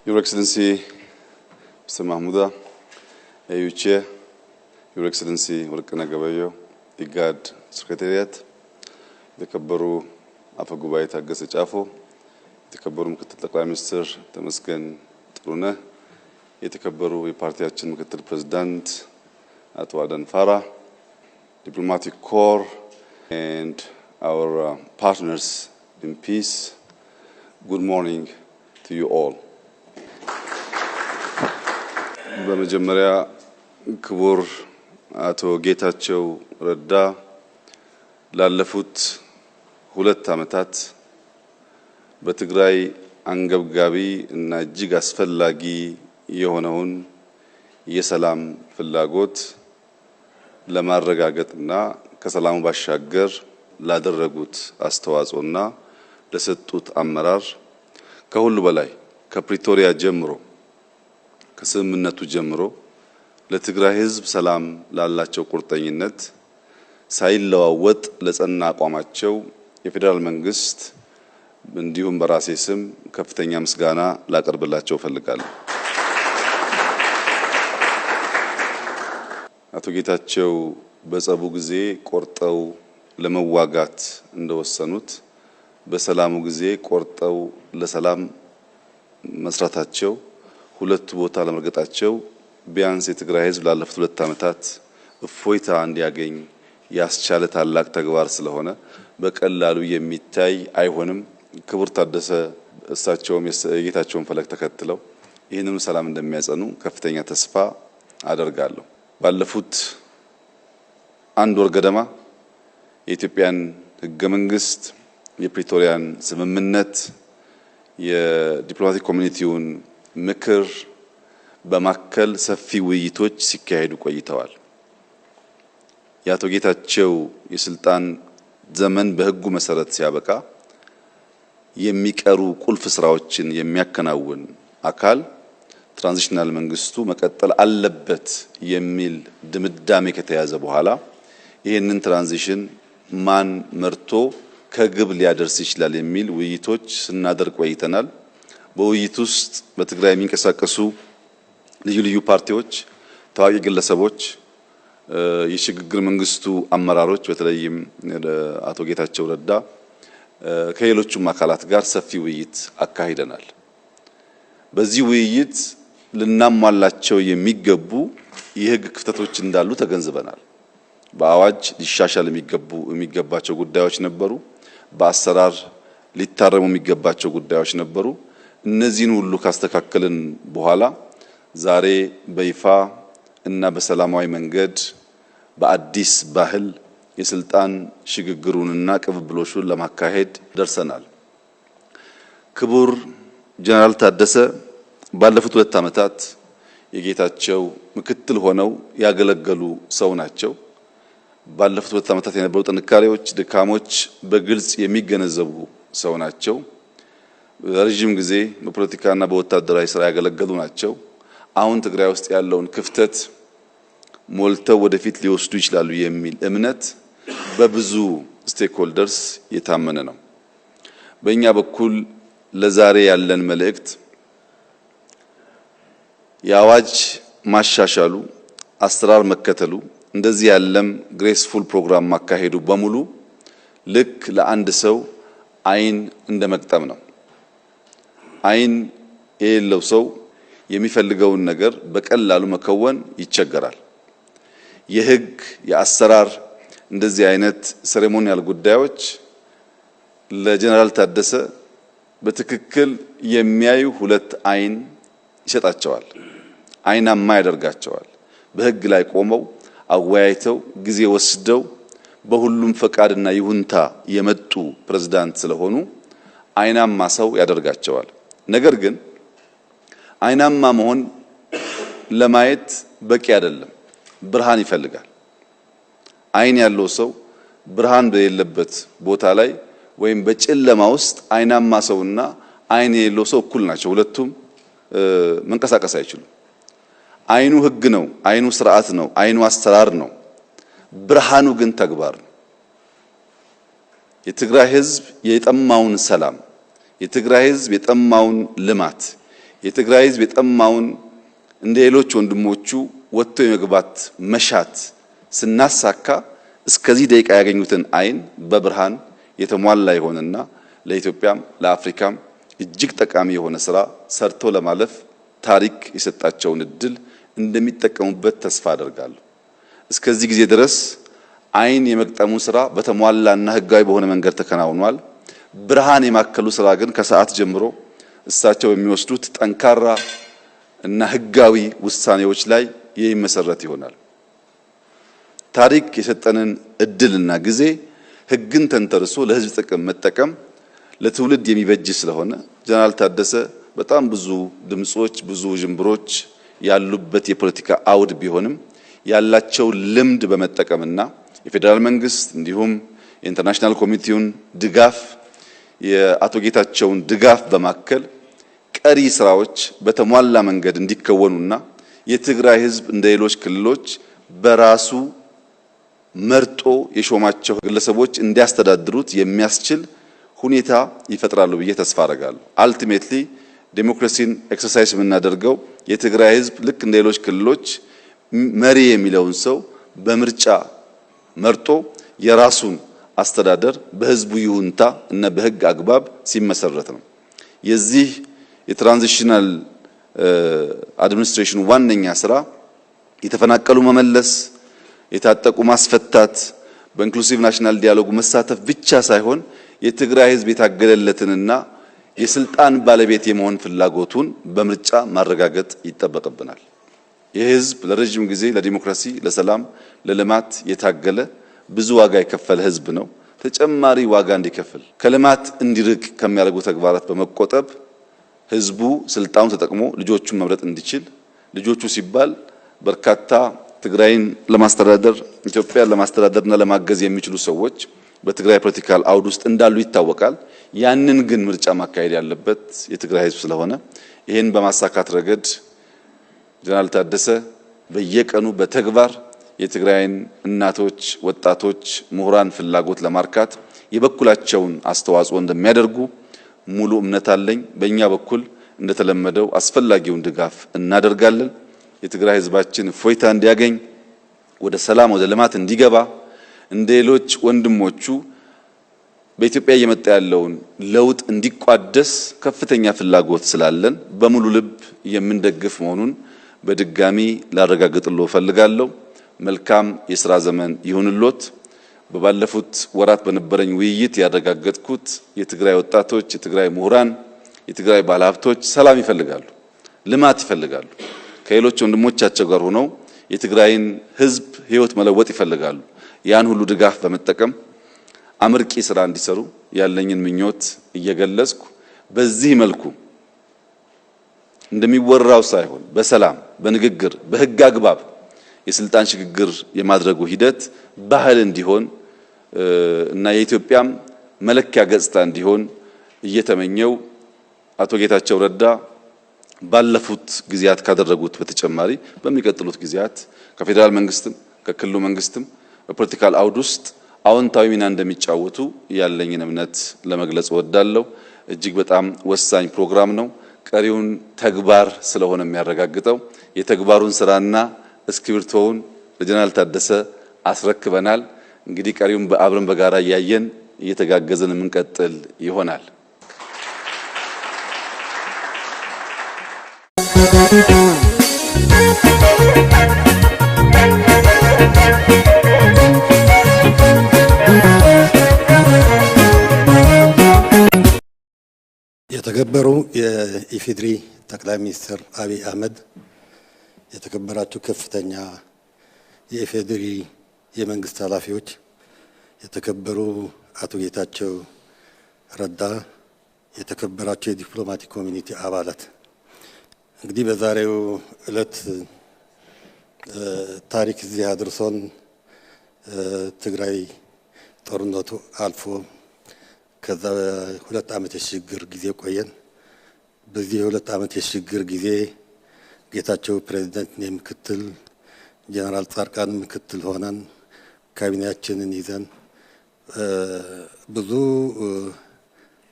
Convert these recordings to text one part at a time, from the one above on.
Your Excellency Mr. Mahmuda, AU Chair, Your Excellency ወርቅነህ ገበየሁ፣ ኢጋድ Secretariat፣ የተከበሩ አፈ ጉባኤ ታገሰ ጫፎ፣ የተከበሩ ምክትል ጠቅላይ ሚኒስትር ተመስገን ጥሩነህ፣ የተከበሩ የፓርቲያችን ምክትል ፕሬዝዳንት አቶ አደም ፋራህ፣ diplomatic corps and our partners in peace, good morning to you all. በመጀመሪያ ክቡር አቶ ጌታቸው ረዳ ላለፉት 2 ዓመታት በትግራይ አንገብጋቢ እና እጅግ አስፈላጊ የሆነውን የሰላም ፍላጎት ለማረጋገጥና ከሰላሙ ባሻገር ላደረጉት አስተዋጽኦና ለሰጡት አመራር፣ ከሁሉ በላይ ከፕሪቶሪያ ጀምሮ፣ ከስምምነቱ ጀምሮ ለትግራይ ሕዝብ ሰላም ላላቸው ቁርጠኝነት፣ ሳይለዋወጥ ለጸና አቋማቸው የፌዴራል መንግስት እንዲሁም በራሴ ስም ከፍተኛ ምስጋና ላቀርብላቸው እፈልጋለሁ። አቶ ጌታቸው በጸቡ ጊዜ ቆርጠው ለመዋጋት እንደወሰኑት በሰላሙ ጊዜ ቆርጠው ለሰላም መስራታቸው፣ ሁለቱ ቦታ ለመርገጣቸው ቢያንስ የትግራይ ሕዝብ ላለፉት 2 ዓመታት እፎይታ እንዲያገኝ ያስቻለ ታላቅ ተግባር ስለሆነ በቀላሉ የሚታይ አይሆንም። ክቡር ታደሰ እሳቸውም የጌታቸውን ፈለግ ተከትለው ይህንኑ ሰላም እንደሚያጸኑ ከፍተኛ ተስፋ አደርጋለሁ። ባለፉት አንድ ወር ገደማ የኢትዮጵያን ሕገ መንግስት፣ የፕሪቶሪያን ስምምነት፣ የ diplomatic community ውን ምክር በማከል ሰፊ ውይይቶች ሲካሄዱ ቆይተዋል። የአቶ ጌታቸው የስልጣን ዘመን በሕጉ መሰረት ሲያበቃ የሚቀሩ ቁልፍ ስራዎችን የሚያከናውን አካል transitional መንግስቱ መቀጠል አለበት የሚል ድምዳሜ ከተያዘ በኋላ ይህንን transition ማን መርቶ ከግብ ሊያደርስ ይችላል የሚል ውይይቶች ስናደርግ ቆይተናል። በውይይት ውስጥ በትግራይ የሚንቀሳቀሱ ልዩ ልዩ ፓርቲዎች፣ ታዋቂ ግለሰቦች፣ የሽግግር መንግስቱ አመራሮች በተለይም አቶ ጌታቸው ረዳ ከሌሎቹም አካላት ጋር ሰፊ ውይይት አካሂደናል። በዚህ ውይይት ልናሟላቸው የሚገቡ የህግ ክፍተቶች እንዳሉ ተገንዝበናል። በአዋጅ ሊሻሻል የሚገባቸው ጉዳዮች ነበሩ። በአሰራር ሊታረሙ የሚገባቸው ጉዳዮች ነበሩ። እነዚህን ሁሉ ካስተካከልን በኋላ ዛሬ በይፋ እና በሰላማዊ መንገድ በአዲስ ባህል የስልጣን ሽግግሩንና ቅብብሎሹን ለማካሄድ ደርሰናል። ክቡር ጀነራል ታደሰ ባለፉት 2 ዓመታት የጌታቸው ምክትል ሆነው ያገለገሉ ሰው ናቸው። ባለፉት 2 ዓመታት የነበሩ ጥንካሬዎች፣ ድካሞች በግልጽ የሚገነዘቡ ሰው ናቸው። ረዥም ጊዜ በፖለቲካና በወታደራዊ ስራ ያገለገሉ ናቸው። አሁን ትግራይ ውስጥ ያለውን ክፍተት ሞልተው ወደፊት ሊወስዱ ይችላሉ የሚል እምነት በብዙ stakeholders የታመነ ነው። በእኛ በኩል ለዛሬ ያለን መልእክት የአዋጅ ማሻሻሉ፣ አሰራር መከተሉ፣ እንደዚህ ያለም graceful ፕሮግራም ማካሄዱ በሙሉ ልክ ለአንድ ሰው አይን እንደ መግጠም ነው። አይን የሌለው ሰው የሚፈልገውን ነገር በቀላሉ መከወን ይቸገራል። የህግ፣ የአሰራር እንደዚህ አይነት ceremonial ጉዳዮች ለጀነራል ታደሰ በትክክል የሚያዩ ሁለት አይን ይሰጣቸዋል። አይናማ ያደርጋቸዋል። በህግ ላይ ቆመው አወያይተው ጊዜ ወስደው በሁሉም ፈቃድና ይሁንታ የመጡ ፕሬዝዳንት ስለሆኑ አይናማ ሰው ያደርጋቸዋል። ነገር ግን አይናማ መሆን ለማየት በቂ አይደለም፣ ብርሃን ይፈልጋል። አይን ያለው ሰው ብርሃን በሌለበት ቦታ ላይ ወይም በጨለማ ውስጥ አይናማ ሰውና አይን የሌለው ሰው እኩል ናቸው። ሁለቱም መንቀሳቀስ አይችሉም። አይኑ ህግ ነው፣ አይኑ ስርዓት ነው፣ አይኑ አሰራር ነው። ብርሃኑ ግን ተግባር ነው። የትግራይ ህዝብ የጠማውን ሰላም፣ የትግራይ ህዝብ የጠማውን ልማት፣ የትግራይ ህዝብ የጠማውን እንደ ሌሎች ወንድሞቹ ወጥቶ የመግባት መሻት ስናሳካ እስከዚህ ደቂቃ ያገኙትን አይን በብርሃን የተሟላ የሆነና ለኢትዮጵያም ለአፍሪካም እጅግ ጠቃሚ የሆነ ስራ ሰርቶ ለማለፍ ታሪክ የሰጣቸውን እድል እንደሚጠቀሙበት ተስፋ አደርጋለሁ። እስከዚህ ጊዜ ድረስ አይን የመግጠሙ ስራ በተሟላና ህጋዊ በሆነ መንገድ ተከናውኗል። ብርሃን የማከሉ ስራ ግን ከሰዓት ጀምሮ እሳቸው የሚወስዱት ጠንካራ እና ህጋዊ ውሳኔዎች ላይ የሚመሰረት ይሆናል። ታሪክ የሰጠንን እድልና ጊዜ ህግን ተንተርሶ ለህዝብ ጥቅም መጠቀም ለትውልድ የሚበጅ ስለሆነ ጀነራል ታደሰ በጣም ብዙ ድምጾች፣ ብዙ ዥንብሮች ያሉበት የፖለቲካ አውድ ቢሆንም ያላቸው ልምድ በመጠቀምና የፌዴራል መንግስት እንዲሁም የ international community ውን ድጋፍ፣ የአቶ ጌታቸውን ድጋፍ በማከል ቀሪ ስራዎች በተሟላ መንገድ እንዲከወኑና የትግራይ ህዝብ እንደ ሌሎች ክልሎች በራሱ መርጦ የሾማቸው ግለሰቦች እንዲያስተዳድሩት የሚያስችል ሁኔታ ይፈጥራሉ ብዬ ተስፋ አደርጋለሁ። Ultimately ዴሞክራሲን exercise የምናደርገው የትግራይ ህዝብ ልክ እንደ ሌሎች ክልሎች መሪ የሚለውን ሰው በምርጫ መርጦ የራሱን አስተዳደር በህዝቡ ይሁንታ እና በህግ አግባብ ሲመሰረት ነው። የዚህ የ transitional administration ዋነኛ ስራ የተፈናቀሉ መመለስ፣ የታጠቁ ማስፈታት፣ በ inclusive national dialogue መሳተፍ ብቻ ሳይሆን የትግራይ ህዝብ የታገለለትንና የስልጣን ባለቤት የመሆን ፍላጎቱን በምርጫ ማረጋገጥ ይጠበቅብናል። ይህ ህዝብ ለረጅም ጊዜ ለዲሞክራሲ፣ ለሰላም፣ ለልማት የታገለ፣ ብዙ ዋጋ የከፈለ ህዝብ ነው። ተጨማሪ ዋጋ እንዲከፍል፣ ከልማት እንዲርቅ ከሚያደርጉ ተግባራት በመቆጠብ ህዝቡ ስልጣኑን ተጠቅሞ ልጆቹን መምረጥ እንዲችል፣ ልጆቹ ሲባል በርካታ ትግራይን ለማስተዳደር፣ ኢትዮጵያን ለማስተዳደርና ለማገዝ የሚችሉ ሰዎች በትግራይ political አውድ ውስጥ እንዳሉ ይታወቃል። ያንን ግን ምርጫ ማካሄድ ያለበት የትግራይ ህዝብ ስለሆነ ይህን በማሳካት ረገድ ጀነራል ታደሰ በየቀኑ በተግባር የትግራይን እናቶች፣ ወጣቶች፣ ምሁራን ፍላጎት ለማርካት የበኩላቸውን አስተዋጽኦ እንደሚያደርጉ ሙሉ እምነት አለኝ። በእኛ በኩል እንደተለመደው አስፈላጊውን ድጋፍ እናደርጋለን። የትግራይ ህዝባችን እፎይታ እንዲያገኝ፣ ወደ ሰላም፣ ወደ ልማት እንዲገባ፣ እንደ ሌሎች ወንድሞቹ በኢትዮጵያ እየመጣ ያለውን ለውጥ እንዲቋደስ ከፍተኛ ፍላጎት ስላለን በሙሉ ልብ የምንደግፍ መሆኑን በድጋሚ ላረጋግጥልዎ እፈልጋለሁ። መልካም የስራ ዘመን ይሁንልዎት። በባለፉት ወራት በነበረኝ ውይይት ያረጋገጥኩት የትግራይ ወጣቶች፣ የትግራይ ምሁራን፣ የትግራይ ባለሀብቶች ሰላም ይፈልጋሉ፣ ልማት ይፈልጋሉ። ከሌሎች ወንድሞቻቸው ጋር ሆነው የትግራይን ህዝብ ህይወት መለወጥ ይፈልጋሉ። ያን ሁሉ ድጋፍ በመጠቀም አመርቂ ስራ እንዲሰሩ ያለኝን ምኞት እየገለጽኩ፣ በዚህ መልኩ እንደሚወራው ሳይሆን በሰላም፣ በንግግር፣ በህግ አግባብ የስልጣን ሽግግር የማድረጉ ሂደት ባህል እንዲሆን እና የኢትዮጵያም መለኪያ ገጽታ እንዲሆን እየተመኘው፣ አቶ ጌታቸው ረዳ ባለፉት ጊዜያት ካደረጉት በተጨማሪ በሚቀጥሉት ጊዜያት ከፌዴራል መንግስትም ከክልሉ መንግስትም በ political አውድ ውስጥ አዎንታዊ ሚና እንደሚጫወቱ ያለኝን እምነት ለመግለጽ እወዳለሁ። እጅግ በጣም ወሳኝ ፕሮግራም ነው። ቀሪውን ተግባር ስለሆነ የሚያረጋግጠው የተግባሩን ስራና እስክሪብቶውን ለጀነራል ታደሰ አስረክበናል። እንግዲህ ቀሪውን አብረን በጋራ እያየን እየተጋገዝን የምንቀጥል ይሆናል። የተከበሩ የኢፌዴሪ ጠቅላይ ሚኒስትር አብይ አህመድ፣ የተከበራችሁ ከፍተኛ የኢፌዴሪ የመንግስት ኃላፊዎች፣ የተከበሩ አቶ ጌታቸው ረዳ፣ የተከበራችሁ የ diplomatic community አባላት፣ እንግዲህ በዛሬው ዕለት ታሪክ እዚህ አድርሶን ትግራይ ጦርነቱ አልፎ ከዛ 2 ዓመት የሽግግር ጊዜ ቆየን። በዚህ የ2 ዓመት የሽግግር ጊዜ ጌታቸው ፕሬዚደንት፣ እኔ ምክትል፣ ጀነራል ጻድቃን ምክትል ሆነን ካቢኔያችንን ይዘን ብዙ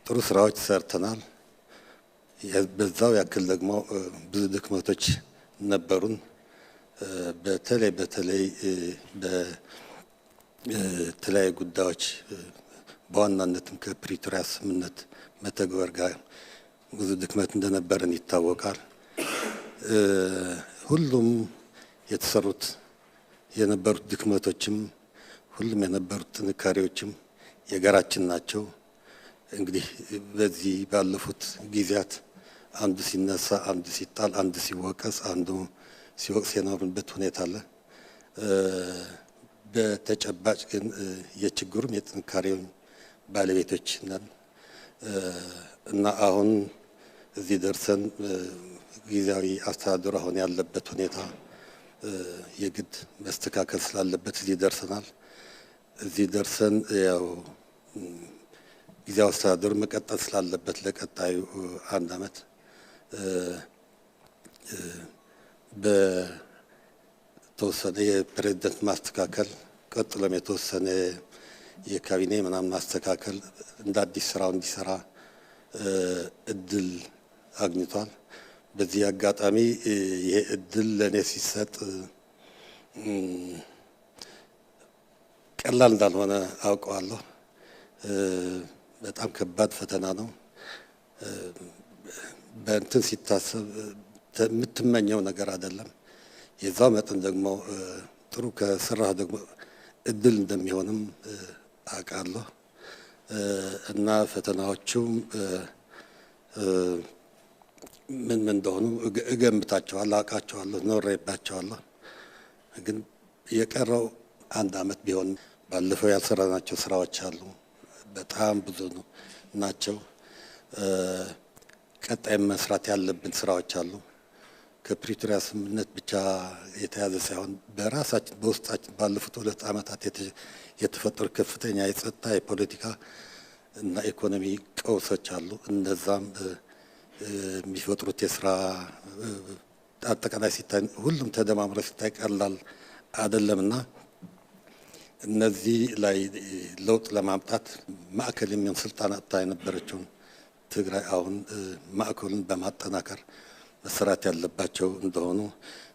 ጥሩ ስራዎች ሰርተናል። በዛው ያክል ደግሞ ብዙ ድክመቶች ነበሩን። በተለይ በተለይ በተለያዩ ጉዳዮች፣ በዋናነትም ከፕሪቶሪያ ስምምነት መተግበር ጋር ብዙ ድክመት እንደነበረን ይታወቃል። ሁሉም የተሰሩት የነበሩት ድክመቶችም ሁሉም የነበሩት ጥንካሬዎችም የጋራችን ናቸው። እንግዲህ በዚህ ባለፉት ጊዜያት አንዱ ሲነሳ፣ አንዱ ሲጣል፣ አንዱ ሲወቀስ፣ አንዱ ሲወቅስ የኖርንበት ሁኔታ አለ። በተጨባጭ ግን የችግሩም የጥንካሬውም ባለቤቶች ነን እና አሁን እዚህ ደርሰን ጊዜያዊ አስተዳደሩ አሁን ያለበት ሁኔታ የግድ መስተካከል ስላለበት እዚህ ደርሰናል። እዚህ ደርሰን ያው ጊዜያዊ አስተዳደሩ መቀጠል ስላለበት ለቀጣዩ አንድ ዓመት በተወሰነ የፕሬዝደንት ማስተካከል፣ ቀጥሎም የተወሰነ የካቢኔ ምናምን ማስተካከል እንደ አዲስ ስራው እንዲሰራ እድል አግኝቷል። በዚህ አጋጣሚ ይሄ እድል ለእኔ ሲሰጥ ቀላል እንዳልሆነ አውቀዋለሁ። በጣም ከባድ ፈተና ነው። በእንትን ሲታሰብ የምትመኘው ነገር አይደለም። የዛው መጠን ደግሞ ጥሩ ከሰራህ ደግሞ እድል እንደሚሆንም አውቃለሁ እና ፈተናዎቹም ምን ምን እንደሆኑ እገምታቸዋለሁ፣ አውቃቸዋለሁ፣ ኖሬባቸዋለሁ። ግን የቀረው አንድ ዓመት ቢሆን ባለፈው ያልሰራናቸው ስራዎች አሉ። በጣም ብዙ ናቸው። ቀጣይ መስራት ያለብን ስራዎች አሉ። ከፕሪቶሪያ ስምምነት ብቻ የተያዘ ሳይሆን በራሳችን በውስጣችን ባለፉት 2 ዓመታት የተፈጠሩ ከፍተኛ የጸጥታ፣ የፖለቲካ እና ኢኮኖሚ ቀውሶች አሉ። እነዛም የሚፈጥሩት የስራ አጠቃላይ ሲታይ ሁሉም ተደማምሮ ሲታይ ቀላል አይደለምና እነዚህ ላይ ለውጥ ለማምጣት ማዕከል የሚሆን ስልጣን አጥታ የነበረችውን ትግራይ አሁን ማዕከሉን በማጠናከር መሰራት ያለባቸው እንደሆኑ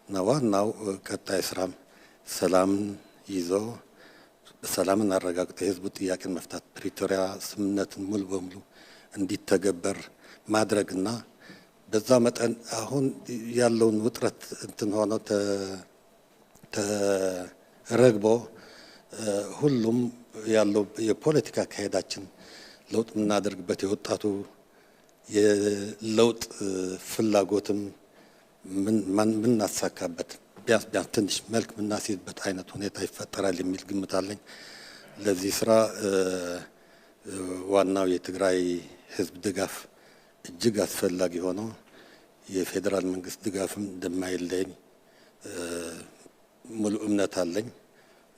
እና ዋናው ቀጣይ ስራም ሰላምን ይዞ ሰላምን አረጋግጦ የህዝቡ ጥያቄን መፍታት፣ ፕሪቶሪያ ስምምነትን ሙሉ በሙሉ እንዲተገበር ማድረግና በዛ መጠን አሁን ያለውን ውጥረት እንትን ሆኖ ተረግቦ ሁሉም ያለው የፖለቲካ አካሄዳችን ለውጥ የምናደርግበት፣ የወጣቱ የለውጥ ፍላጎትም ምናሳካበት፣ ቢያንስ ቢያንስ ትንሽ መልክ የምናስይዝበት አይነት ሁኔታ ይፈጠራል የሚል ግምት አለኝ። ለዚህ ስራ ዋናው የትግራይ ህዝብ ድጋፍ እጅግ አስፈላጊ ሆኖ የፌዴራል መንግስት ድጋፍም እንደማይለኝ ሙሉ እምነት አለኝ።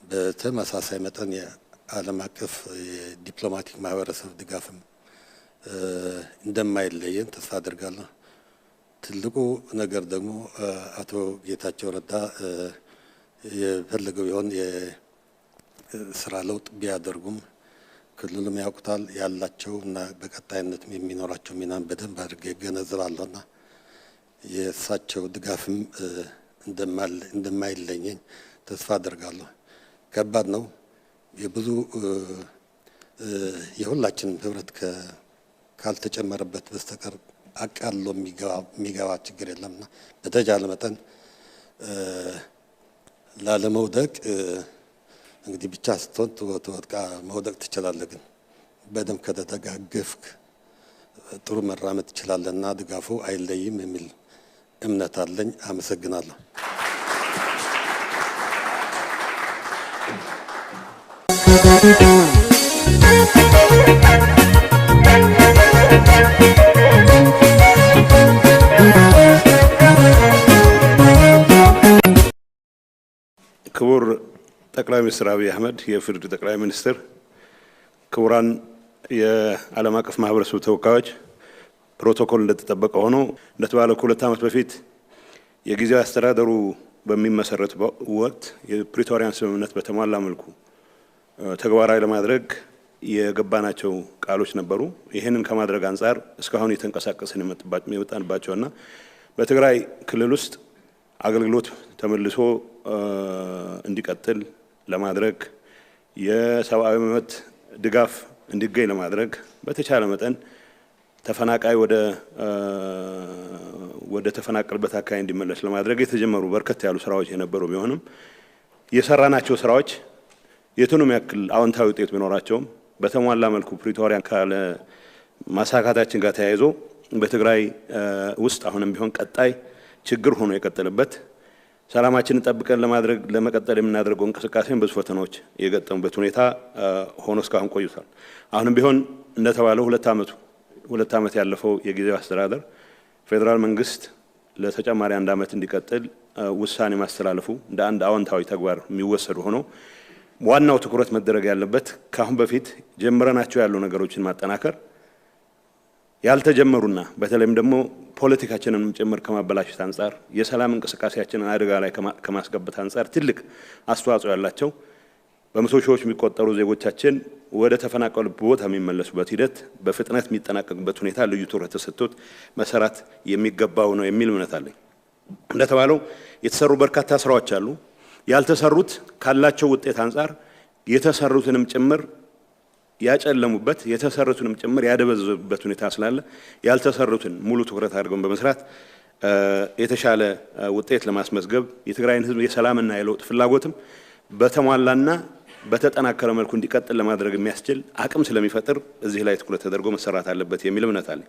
በተመሳሳይ መጠን የዓለም አቀፍ የዲፕሎማቲክ ማህበረሰብ ድጋፍም እንደማይለየን ተስፋ አድርጋለሁ። ትልቁ ነገር ደግሞ አቶ ጌታቸው ረዳ የፈለገው ቢሆን የስራ ለውጥ ቢያደርጉም ክልሉም ያውቁታል፣ ያላቸው እና በቀጣይነት የሚኖራቸው ሚናን በደንብ አድርጌ እገነዘባለሁና የእሳቸው ድጋፍም እንደማይለየኝ ተስፋ አደርጋለሁ። ከባድ ነው። የብዙ የሁላችንም ህብረት ካልተጨመረበት በስተቀር አቃሎ የሚገባ ችግር የለምና በተቻለ መጠን ላለመውደቅ፣ እንግዲህ ብቻ ስትሆን ትወድቃ መውደቅ ትችላለህ፣ ግን በደንብ ከተደጋገፍክ ጥሩ መራመድ ትችላለህ እና ድጋፉ አይለይም የሚል እምነት አለኝ። አመሰግናለሁ። ክቡር ጠቅላይ ሚኒስትር አብይ አህመድ፣ የኢፌዴሪ ጠቅላይ ሚኒስትር፣ ክቡራን የዓለም አቀፍ ማህበረሰብ ተወካዮች፣ ፕሮቶኮል እንደተጠበቀ ሆኖ እንደተባለው ከ2 ዓመት በፊት የጊዜያዊ አስተዳደሩ በሚመሰረት ወቅት የፕሪቶሪያን ስምምነት በተሟላ መልኩ ተግባራዊ ለማድረግ የገባናቸው ቃሎች ነበሩ። ይህንን ከማድረግ አንጻር እስካሁን የተንቀሳቀስን የመጣንባቸውና በትግራይ ክልል ውስጥ አገልግሎት ተመልሶ እንዲቀጥል ለማድረግ፣ የሰብአዊ መብት ድጋፍ እንዲገኝ ለማድረግ፣ በተቻለ መጠን ተፈናቃይ ወደ ተፈናቀልበት አካባቢ እንዲመለስ ለማድረግ የተጀመሩ በርከት ያሉ ስራዎች የነበሩ ቢሆንም፣ የሰራናቸው ስራዎች የቱንም ያክል አዎንታዊ ውጤት ቢኖራቸውም በተሟላ መልኩ ፕሪቶሪያን ካለ ማሳካታችን ጋር ተያይዞ በትግራይ ውስጥ አሁንም ቢሆን ቀጣይ ችግር ሆኖ የቀጠለበት፣ ሰላማችንን ጠብቀን ለማድረግ ለመቀጠል የምናደርገው እንቅስቃሴን ብዙ ፈተናዎች የገጠሙበት ሁኔታ ሆኖ እስካሁን ቆይቷል። አሁንም ቢሆን እንደተባለው 2 ዓመት ያለፈው የጊዜያዊ አስተዳደር ፌዴራል መንግስት ለተጨማሪ አንድ ዓመት እንዲቀጥል ውሳኔ ማስተላለፉ እንደ አንድ አዎንታዊ ተግባር የሚወሰዱ ሆኖ፣ ዋናው ትኩረት መደረግ ያለበት ከአሁን በፊት ጀምረናቸው ያሉ ነገሮችን ማጠናከር፣ ያልተጀመሩና በተለይም ደግሞ ፖለቲካችንን ጭምር ከማበላሸት አንጻር የሰላም እንቅስቃሴያችንን አደጋ ላይ ከማስገባት አንጻር ትልቅ አስተዋጽኦ ያላቸው፣ በመቶ ሺዎች የሚቆጠሩ ዜጎቻችን ወደ ተፈናቀሉበት ቦታ የሚመለሱበት ሂደት በፍጥነት የሚጠናቀቅበት ሁኔታ ልዩ ትኩረት ተሰጥቶት መሰራት የሚገባው ነው የሚል እምነት አለኝ። እንደተባለው የተሰሩ በርካታ ስራዎች አሉ። ያልተሰሩት ካላቸው ውጤት አንጻር የተሰሩትንም ጭምር ያጨለሙበት፣ የተሰሩትንም ጭምር ያደበዘዙበት ሁኔታ ስላለ፣ ያልተሰሩትን ሙሉ ትኩረት አድርገን በመስራት የተሻለ ውጤት ለማስመዝገብ፣ የትግራይን ሕዝብ የሰላምና የለውጥ ፍላጎትም በተሟላና በተጠናከረ መልኩ እንዲቀጥል ለማድረግ የሚያስችል አቅም ስለሚፈጥር እዚህ ላይ ትኩረት ተደርጎ መሰራት አለበት የሚል እምነት አለኝ።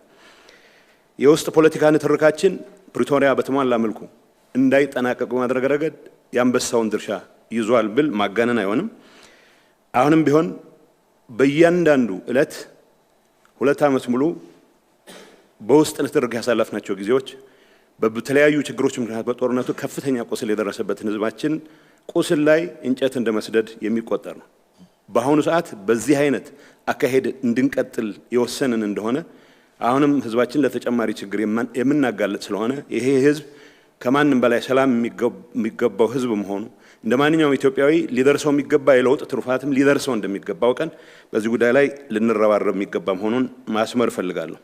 የውስጥ ፖለቲካ ንትርካችን ፕሪቶሪያ በተሟላ መልኩ እንዳይጠናቀቅ በማድረግ ረገድ የአንበሳውን ድርሻ ይዟል ብል ማጋነን አይሆንም። አሁንም ቢሆን በእያንዳንዱ ዕለት 2 ዓመት ሙሉ በውስጥ ንትርክ ያሳለፍናቸው ጊዜዎች በተለያዩ ችግሮች ምክንያት በጦርነቱ ከፍተኛ ቁስል የደረሰበትን ህዝባችን ቁስል ላይ እንጨት እንደ መስደድ የሚቆጠር ነው። በአሁኑ ሰዓት በዚህ አይነት አካሄድ እንድንቀጥል የወሰንን እንደሆነ አሁንም ህዝባችን ለተጨማሪ ችግር የምናጋልጥ ስለሆነ፣ ይሄ ህዝብ ከማንም በላይ ሰላም የሚገባው ህዝብ መሆኑ፣ እንደ ማንኛውም ኢትዮጵያዊ ሊደርሰው የሚገባ የለውጥ ትሩፋትም ሊደርሰው እንደሚገባ አውቀን በዚህ ጉዳይ ላይ ልንረባረብ የሚገባ መሆኑን ማስመር እፈልጋለሁ።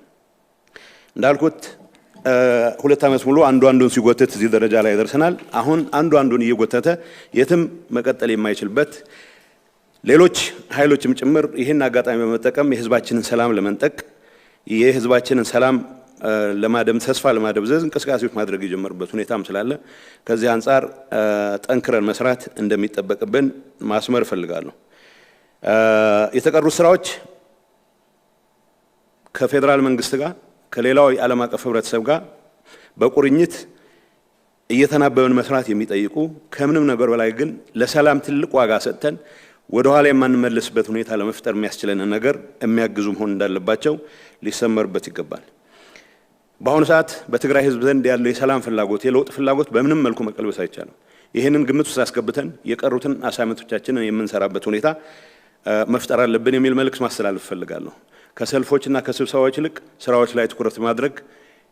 እንዳልኩት 2 ዓመት ሙሉ አንዱ አንዱን ሲጎትት እዚህ ደረጃ ላይ ደርሰናል። አሁን አንዱ አንዱን እየጎተተ የትም መቀጠል የማይችልበት፣ ሌሎች ኃይሎችም ጭምር ይህን አጋጣሚ በመጠቀም የህዝባችንን ሰላም ለመንጠቅ፣ የህዝባችንን ሰላም ለማደም ተስፋ ለማደብዘዝ እንቅስቃሴዎች ማድረግ የጀመሩበት ሁኔታም ስላለ ከዚህ አንጻር ጠንክረን መስራት እንደሚጠበቅብን ማስመር እፈልጋለሁ። የተቀሩት ስራዎች ከፌዴራል መንግስት ጋር፣ ከሌላው የዓለም አቀፍ ህብረተሰብ ጋር በቁርኝት እየተናበብን መስራት የሚጠይቁ፣ ከምንም ነገር በላይ ግን ለሰላም ትልቅ ዋጋ ሰጥተን ወደ ኋላ የማንመለስበት ሁኔታ ለመፍጠር የሚያስችለንን ነገር የሚያግዙ መሆን እንዳለባቸው ሊሰመርበት ይገባል። በአሁኑ ሰዓት በትግራይ ህዝብ ዘንድ ያለው የሰላም ፍላጎት፣ የለውጥ ፍላጎት በምንም መልኩ መቀልበስ አይቻልም። ይህንን ግምት ውስጥ አስገብተን የቀሩትን assignment ኦቻችንን የምንሰራበት ሁኔታ መፍጠር አለብን የሚል መልእክት ማስተላለፍ እፈልጋለሁ። ከሰልፎችና ከስብሰባዎች ይልቅ ስራዎች ላይ ትኩረት ማድረግ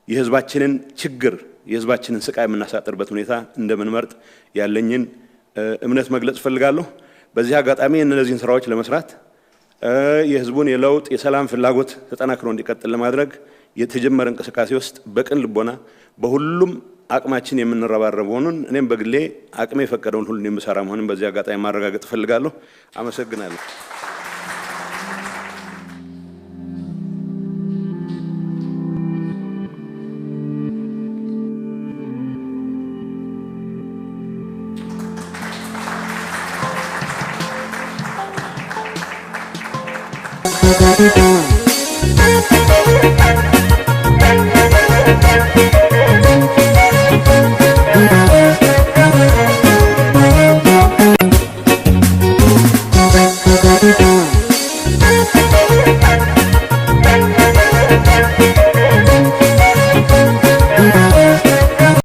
የህዝባችንን ችግር፣ የህዝባችንን ስቃይ የምናሳጥርበት ሁኔታ እንደምንመርጥ ያለኝን እምነት መግለጽ እፈልጋለሁ። በዚህ አጋጣሚ እነዚህን ስራዎች ለመስራት፣ የህዝቡን የለውጥ የሰላም ፍላጎት ተጠናክሮ እንዲቀጥል ለማድረግ የተጀመረ እንቅስቃሴ ውስጥ በቅን ልቦና በሁሉም አቅማችን የምንረባረብ መሆኑን፣ እኔም በግሌ አቅሜ የፈቀደውን ሁሉ የምሰራ መሆኑን በዚህ አጋጣሚ ማረጋገጥ እፈልጋለሁ። አመሰግናለሁ።